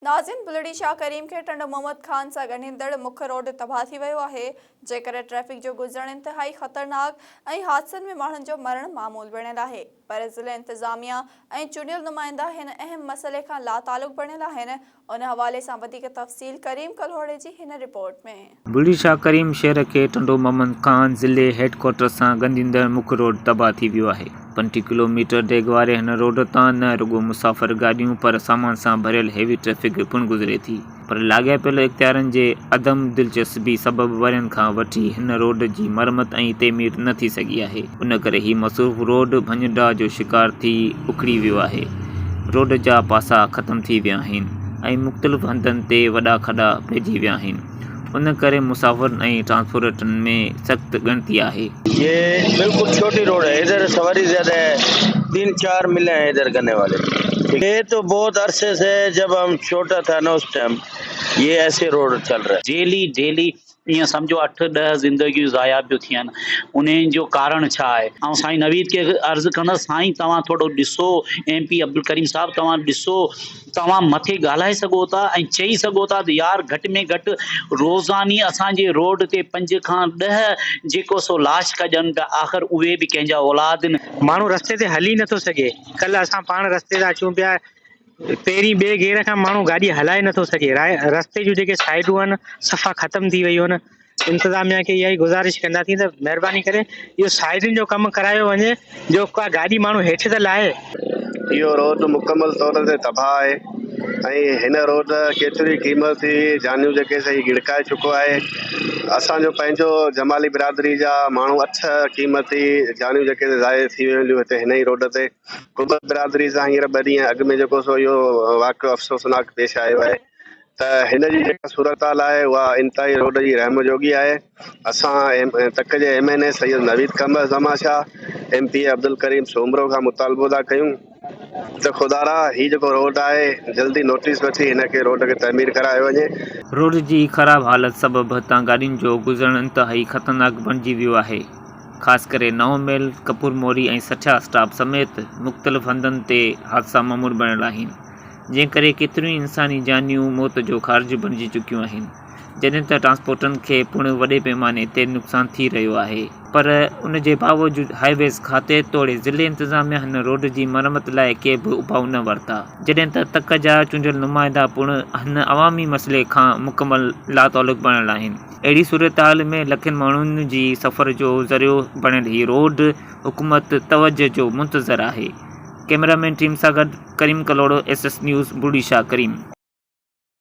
ناظرين بلڙي شاهه ڪريم کي ٽنڊو محمد خان سان ڳنڍيندڙ مک روڊ تباهه ٿي ويو آهي، جنهن ڪري ٽريفڪ جو گذرڻ انتهائي خطرناڪ ۽ حادثن ۾ ماڻهن جو مرڻ معمول بڻيل آهي پر ضلعي انتظاميا ۽ چونڊيل نمائندا هن اهم مسئلي کان لاتعلق بڻيل آهن، ان حوالي سان وڌيڪ تفصيل ڪريم ڪلهوڙي جي هن رپورٽ ۾. بلڙي شاهه ڪريم شهر کي ٽنڊو محمد خان ضلعي هيڊ ڪوارٽر سان ڳنڍيندڙ مک روڊ تباهه ٿي ويو آهي. 35 ڪلو ميٽر ڊيگهه واري هن روڊ تان نه رڳو مسافر گاڏيون پر سامان سان ڀريل هيوي ٽريفڪ پڻ گذري ٿي پر لاڳاپيل اختيارين جي عدم دلچسپي سبب ورهين کان وٺي هن روڊ جي مرمت ۽ تعمير نه ٿي سگهي آهي ان ڪري هي مصروف روڊ ڀڃ ڊاهه جو شڪار ٿي اکڙي ويو آهي روڊ جا پاسا ختم ٿي ويا آهن ۽ مختلف هنڌن تي وڏا کڏا پئجي ويا آهن. ان ڪري مسافرن ۽ ٽرانسپورٽرن ۾ سخت ڳڻتي آهي. ये बिल्कुल छोटी रोड है इधर सवारी ज्यादा है तीन चार मिले हैं इधर गन्ने वाले ये तो बहुत अरसे से जब हम छोटा था ना उस टाइम ये ऐसे रोड चल रहा है। डेली डेली ائين سمجهو اٺ ڏهه زندگيون ضايع پيون ٿين انهن جو ڪارڻ ڇا آهي آئون سائين نويد کي عرض ڪندس سائين توهان ٿورو ڏسو ايم پي عبدالڪريم صاحب توهان ڏسو توهان مٿي ڳالهائي سگهو ٿا ۽ چئي سگهو ٿا ته يار گهٽ ۾ گهٽ روزاني اسان جي روڊ تي پنج کان ڏهه جيڪو سو لاش ڪڍن پيا آخر اهي به ڪنهن جا اولاد آهن. ماڻهو رستي تي هلي نٿو سگهي ڪلهه اسان پاڻ رستي تان اچون پيا پهرين ٻئي گيئر کان ماڻهو گاڏي هلائي نٿو سگهي رستي جون جيڪي سائيڊون آهن صفا ختم ٿي ويون آهن انتظاميا کي اها ئي گذارش ڪنداسين ته مهرباني ڪري اهو سائيڊن جو ڪم ڪرايو وڃي جو ڪا گاڏي ماڻهو هيٺ ته لاهي. اهو روڊ مڪمل طور تي تباهه آهي ۽ هن روڊ ڪيتريون ئي قيمتي جانيون جيڪي سي ڳڙڪائي چڪو آهي اسان جو پنهنجو جمالي برادري جا ماڻهو اٺ قيمتي جانيون جيڪي سي ضايع ٿي ويون هيون هتي هن ئي روڊ تي ڪٻر برادري سان هينئر ٻه ڏينهن اڳ ۾ جيڪو سو اهو واقعو افسوسناڪ پيش آيو آهي ته هن جي جيڪا صورتحال آهي اها انتهائي روڊ جي رحم جوڳي آهي اسان تڪ جي M N A Syed Naveed Qamar Zaman Shah M P A Abdul Karim Soomro کان مطالبو ٿا ڪيون ته خدارا هي جيڪو روڊ آهي جلدي نوٽيس وٺي هن کي روڊ کي تعمير ڪرايو وڃي. روڊ جي خراب حالت سبب هتان گاڏين جو گذرڻ انتهائي خطرناڪ بڻجي ويو آهي خاص ڪري نئون ميل، ڪپور موري ۽ سٺيا اسٽاپ سميت مختلف هنڌن تي حادثا معمول بڻيل آهن. جنهن ڪري ڪيتريون ئي انساني جانيون موت جو کارج بڻجي چڪيون آهن، جڏهن ته ٽرانسپورٽرن کي پڻ وڏي پئماني تي نقصان ٿي رهيو آهي، پر ان جي باوجود هاء ويز کاتي توڙي ضلعي انتظاميا هن روڊ جي مرمت لاء ڪي به اپاء نه ورتا، جڏهن ته تڪ جا چونڊيل نمائندا پڻ هن عوامي مسئلي کان مڪمل لاتعلق بڻيل آهن، اهڙي صورتحال ۾ لکين ماڻهن جي سفر جو ذريعو بڻيل هي روڊ حڪومت توجهه جو منتظر آهي، ڪئميرا مين ٽيم سان گڏ. Karim Kalhoro S S news Bulri Shah Karim.